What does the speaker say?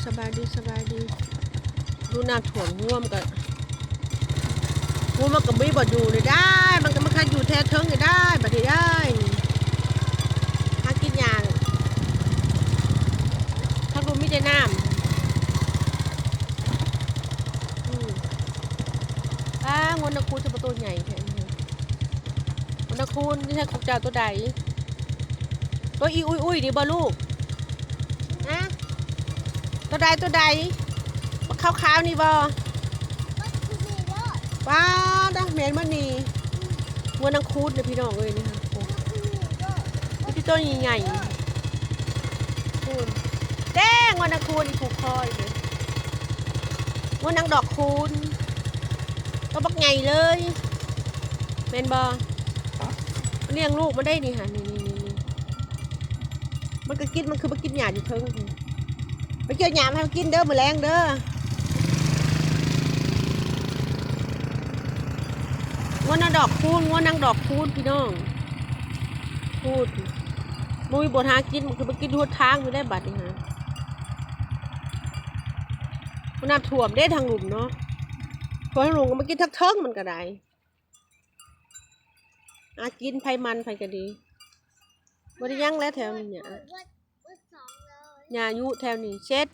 ສະບາຍດີ ສະບາຍດີ. ດູນ້ຳຖ້ວມ ງົວມັນກະ ງົວມັນກະບໍ່ມີບ່ອນຢູ່ເລີຍໄດ໋ ມັນກະມາຄັນຢູ່ແຖວເທິງນີ້ໄດ໋ ບາດນີ້ໄດ໋ ຫາກິນຫຍ້າ ທາງລຸ່ມມີແຕ່ນ້ຳ. ອືມ ປ້າ ງົວນາຄູນຈະບໍ່ໂຕໃຫຍ່ແທ້ ງົວນາຄູນ ນີ້ຂອງເຈົ້າໂຕໃດ? ໂຕອີອຸຍອຸຍນີ້ບໍ່ລູກ? ຮະ? ໂຕໃດ ໂຕໃດ? ບັກຂາວໆນີ້ບໍ່? ປ້າດ ແມ່ນມັນນີ້ ງົວນາຄູນເດີພີ່ນ້ອງເອີຍ ນີ້ຫັ້ນ ໂອ້ ມີແຕ່ໂຕໃຫຍ່ໆ ພຸ້ນເດ້ ງົວນາຄູນ ອີ່ຜູກຄໍຢູ່ເດ້ ງົວນາງດອກຄູນ ໂຕບັກໃຫຍ່ເລີຍ ແມ່ນບໍ່? ມັນລ້ຽງລູກມັນໄດ້ນີ້ຫັ້ນ ນີ້ໆໆ ມັນກະກິນ ມັນຄືມາກິນຫຍ້າຢູ່ເທິງ ໄປເກັບຫຍ້າມາໃຫ້ມັນກິນເດີ ມື້ແລງເດີ. ງົວນາງດອກຄູນ ງົວນາງດອກຄູນ ພີ່ນ້ອງ ພຸ້ນ ບໍ່ມີບ່ອນຫາກິນ ມັນຄືມາກິນຢູ່ຫົນທາງຢູ່ໄດ໋ ບາດນີ້ຫາ ນ້ຳຖ້ວມເດ້ທາງລຸ່ມເນາະ ຖ້ວມທາງລຸ່ມກະມາກິນທາງເທິງມັນກະໄດ້ ຫາກິນໃຜມັນໃຜກະດີ ບໍ່ໄດ້ຫຍັງແລ້ວແຖວນີ້ ຫຍ້າ ຫຍ້າຍຸແຖວນີ້ເຊັດ